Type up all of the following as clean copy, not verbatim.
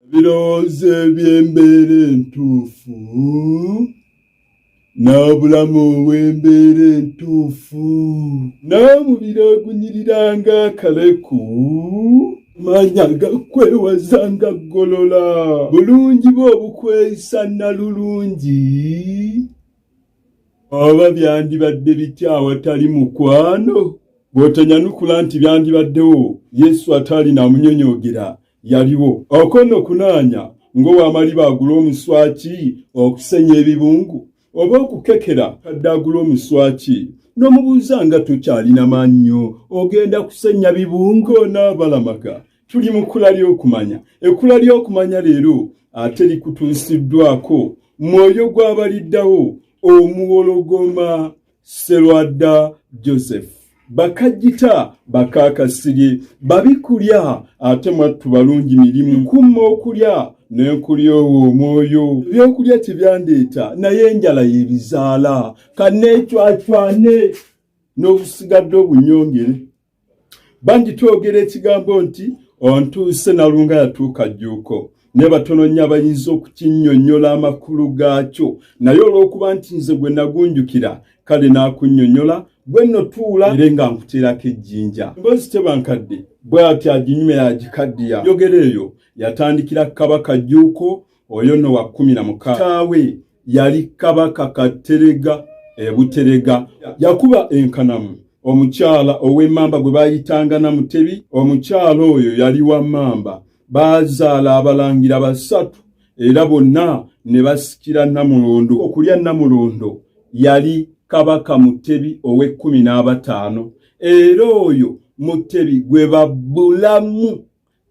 Ebirowoozo eby'embeera entuufu n'obulamu obw'embeera entuufu n'omubiri ogunyirira ng'akaleku maanyi agakwewaza nga ggolola bulungi bwo obukweyisa nalulungi oba byandibadde bitya awatali mukwano bw'otonyanukula nti byandibaddewo yesu ataali namunyonyoogera yaliwo okwo nno kunaanya ng'ow'amaliba agula omuswaki okusenya ebibungu oba okukekera kadde agula omuswaki n'omubuuza nga tokyalina mannyo ogenda kusenya bibungu n'abalamaga tuli mu kkula ly'okumanya ekkula ly'okumanya leero ate likutuusiddwako mwoyo gw'abaliddawo omuwologoma Sserwadda Joseph bakajjita bakaakasirye babikulya ate mwattu balungi mirimu kumma okulya nenkulyowa omwoyo ebyokulya tebyandeeta naye enjala yebizaala kaneecwacwane n'obusigadde obunyongere Bangi twogera ekigambo nti ontuuse Nalunga yatuuka Jjuuko ne batono nnyo abayinza okukinnyonnyola amakulu gaakyo naye olw'okuba nti nze gwe nagunjukira kale n'akunnyonnyola gwe nno tuula era nga nkuteerako ejjinja emboozi teba nkadde bw'atyo aginyumya yagikaddiya yogera eyo yatandikira Kabaka Jjuuko oyo nno wa 16 kitaawe yali kabaka Katerega e Buterega yakuba enkanamu omukyala ow'emmamba gwe bayitanga Namutebi omukyala oyo yali wa mmamba baazaala abalangira basatu era bonna ne basikira Namulondo okulya Namulondo yali kabaka Mutebi ow'ekkumi n'abataano era oyo Mutebi gwe babbulamu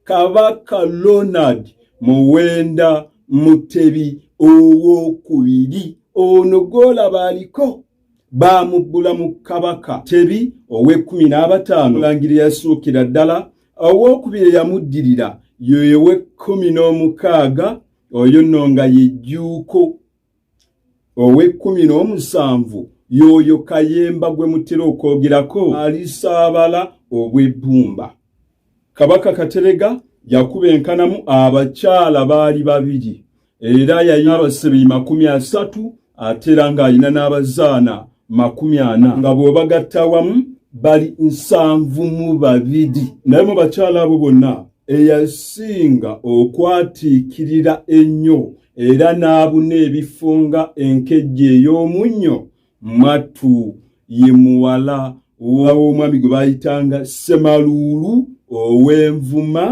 Kabaka Ronald Muwenda Mutebi owokubiri ono gw'olaba aliko baamubbula mu Kabaka Tebi ow'ekkumi n'abataano Mulangira eyasuukira ddala ow'okubiri eyamuddirira yoyo ow'ekkumi n'omukaaga oyo nno nga ye Jjuuko Ow'ekkumi n'omusanvu y'oyo Kayemba gwe mutera okwogerako alisaabala obw'ebbumba. Kabaka Katerega yakuba enkanamu abakyala baali babiri era yalina abasebeyi 30 ate era ng'alina n'abazaana 40 nga bw'obagatta awamu bali 72. Naye mu bakyala abo bonna eyasinga okwatiikirira ennyo era n'abuna ebifo nga enkejje ey'omunnyo mwattu ye muwala w'omwami gwe baayitanga Ssemaluulu ow'Envuma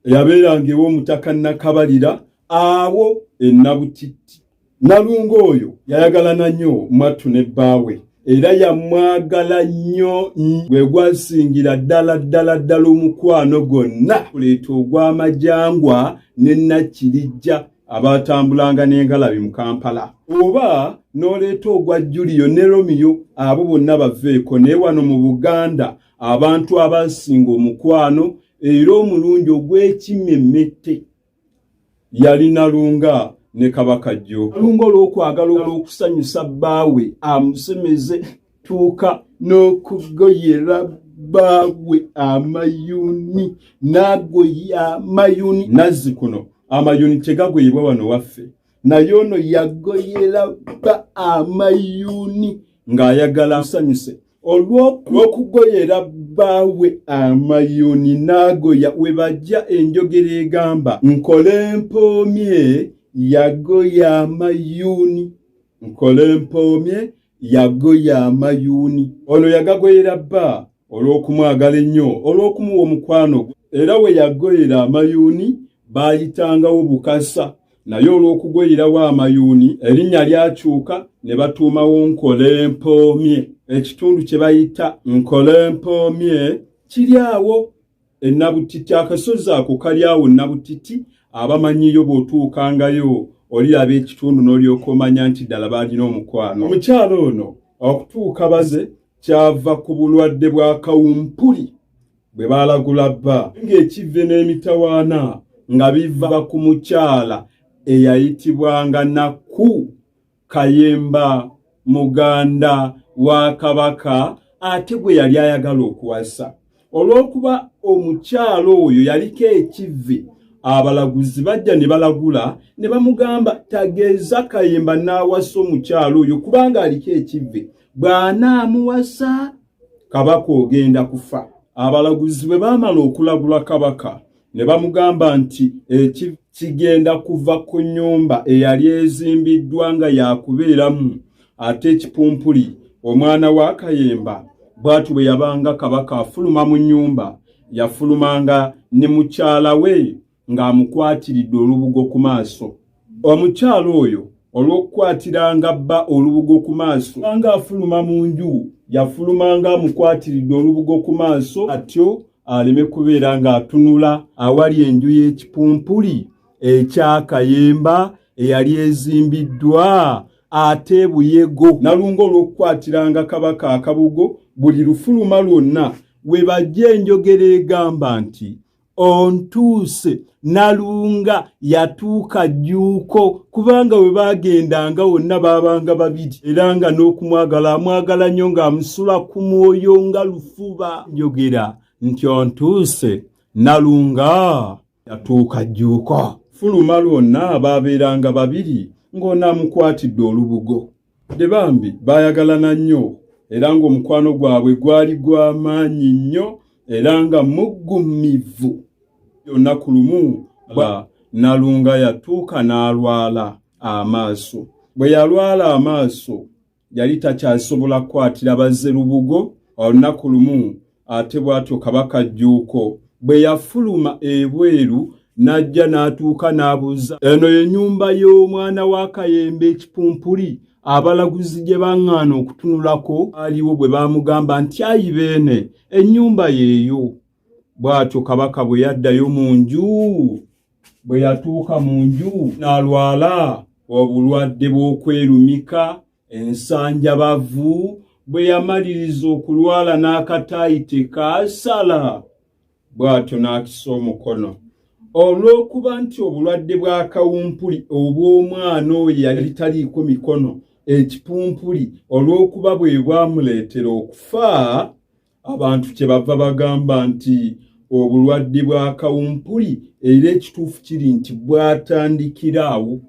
eyabeeranga ew'omutaka Nakabalira awo e Nabutitti. Nalunga oyo yayagalana nnyo mwattu ne bbaawe era yamwagala nnyo gwe gwasingira ddala ddala ddala omukwano gwonna kuleeta ogw'amajangwa ne Nakkirijja abaatambulanga n'engalabi mu Kampala oba n'oleeta ogwa Juliyo ne Romeo abo bonna baveeko naye wano mu Buganda abantu abaasinga omukwano era omulungi ogw'ekimemmette yali Nalunga ne Kabaka Jjuuko. Nalunga olw'okwagala okusanyusa bbaawe amusemeze tuuka n'okugoyera bbaawe amayuuni n'agoya amayuuni nazzi kuno amayuuni tegagoyebwa wano waffe naye ono yagoyera bba amayuuni ng'ayagala asanyuse olw'okugoyera bbaawe amayuuni n'agoya we bajja enjogera egamba nkole mpoomye yagoya amayuuni nkole mpoomye yagoya amayuuni ono yagagoyera bba olw'okumwagala ennyo olw'okumuwa omukwano era we yagoyera amayuuni baayitangawo Bukasa naye olw'okugoyerawo amayuuni erinnya lyakyuka ne batuumawo Nkolempoomye ekitundu kye bayita Nkolempoomye kiri awo e Nabutiti akasozi ako kali awo Nabutiti abamanyiyo bw'otuukangayo oliraba ekitundu n'olyoka omanya nti ddala baalina omukwano omukyala ono okutuuka baze kyava ku bulwadde bwa kawumpuli bwe baalagula bba ng'ekivve n'emitawaana nga biva ku mukyala eyayitibwanga Nakku Kayemba muganda wa Kabaka ate gwe yali ayagala okuwasa. Olw'okuba omukyala oyo yaliko ekivve Abalaguzi bajja ne balagula ne bamugamba tageza Kayemba n'awasa omukyalo oyo kubanga aliko ekivve, bw'anaamuwasa Kabaka ogenda kufa. Abalaguzi bwe baamala okulagula Kabaka ne bamugamba nti eki kigenda kuva ku nnyumba eyali ezimbiddwa nga yakubeeramu ate ekipumpuli omwana wa Kayemba. Bw'atyo bwe yabanga Kabaka afuluma mu nnyumba, yafulumanga ne mukyala we ng'amukwatiridde olubugo ku maaso. Omukyala oyo olw'okukwatiranga bba olubugo ku maaso nga afuluma mu nju, yafulumanga amukwatiridde olubugo ku maaso atyo aleme kubeera ng'atunula awali enju y'ekipumpuli ekya Kayemba eyali ezimbiddwa ate Buyego. Nalunga olw'okukwatiranga Kabaka akabugo buli lufuluma lwonna, we bajja enjogera egamba nti ontuuse Nalunga yatuuka Jjuuko, kubanga we baagendanga wonna baabanga babiri, era nga n'okumwagala amwagala nnyo ng'amusula ku mwoyo nga lufuba. Njogera nti ontuuse Nalunga yatuuka Jjuuko. Fuluma lwonna baabeeranga babiri ng'onaamukwatidde olubugo. De bambi baayagalana nnyo era ng'omukwano gwabwe gwali gwa maanyi nnyo era nga muggumivu. Olunaku lumu Nalunga yatuuka n'alwala amaaso. Bwe yalwala amaaso yali takyasobola kukwatira bazze lubugo. Olunaku lumu ate bw'atyo Kabaka Jjuuko bwe yafuluma ebweru n'ajja n'atuuka n'abuuza, eno ye nnyumba y'omwana wa Kayemba ekipumpuli abalaguzi gye baŋŋaana okutunulako? Aliwo bwe baamugamba nti ayi beene, ennyumba yeeyo. Bw'atyo Kabaka bwe yaddayo mu nju, bwe yatuuka mu nju n'alwala obulwadde bw'okwerumika ensanjabavu. Bwe yamaliriza okulwala n'akataayi tekaasala, bw'atyo n'akisa omukono. Olw'okuba nti obulwadde bwa kawumpuli obw'omwana oyo yali taliiko mikono, ekipumpuli, olw'okuba bwe bwamuleetera okufa, abantu kye bava bagamba nti obulwadde bwa kawumpuli, era ekituufu kiri nti bwatandikira awo.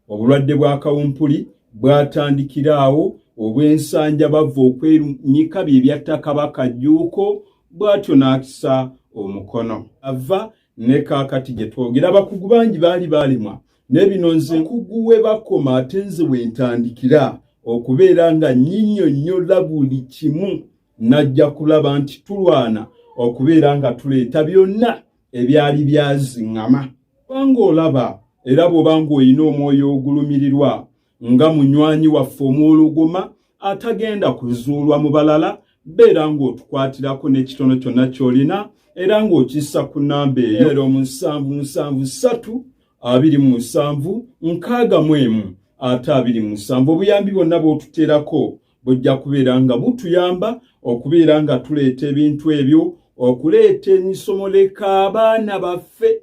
Obulwadde bwa kawumpuli bwatandikira awo, obw'ensanja bava okwerumika bye byatta Kabaka Jjuuko, bw'atyo n'akisa omukono ava. Ne kaakati gye twogera abakugu bangi baali baalemwa naye bino nze nkugu we bakoma, ate nze we ntandikira okubeera nga nnyinnyonnyola buli kimu. Najja kulaba nti tulwana okubeera nga tuleeta byonna ebyali byaziŋŋama, kubanga olaba era bw'oba ng'olina omwoyo ogulumirirwa nga munywanyi waffe omwologoma atagenda kuzuulwa mu balala, beera ng'otukwatirako n'ekitono kyonna ky'olina era ng'okissa ku nnamba eyo ero 773 27 61 ate 27. Obuyambi bwonna bw'otuteerako bujja kubeera nga butuyamba okubeera nga tuleeta ebintu ebyo, okuleeta emisomo. Leka abaana baffe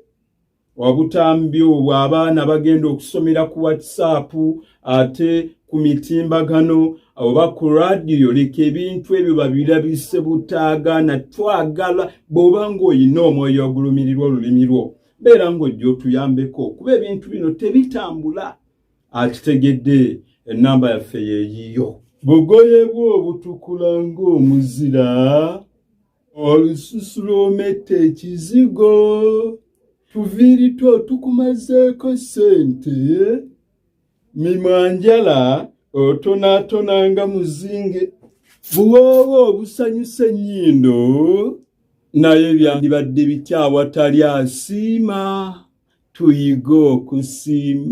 obutambi obwo, abaana bagenda okusomera ku WhatsApp ate ku mitimbagano oba ku radiyo, leka ebintu ebyo babirabise butaagaana. Twagala bw'oba ng'olina omwoyo ogulumirirwa olulimi lwo, beera ng'ojja otuyambeko, kuba ebintu bino tebitambula. Akitegedde, ennamba yaffe yeeyiyo. Bugoye bwo obutukula ng'omuzira, olususu lw'ometta ekizigo, tuviiri two tukumazeeko ssente, mimwanjala otonaatona nga muzinge, buwoowo obusanyusa ennyindo, naye byandibadde bitya awatali asiima? Tuyige okusiima.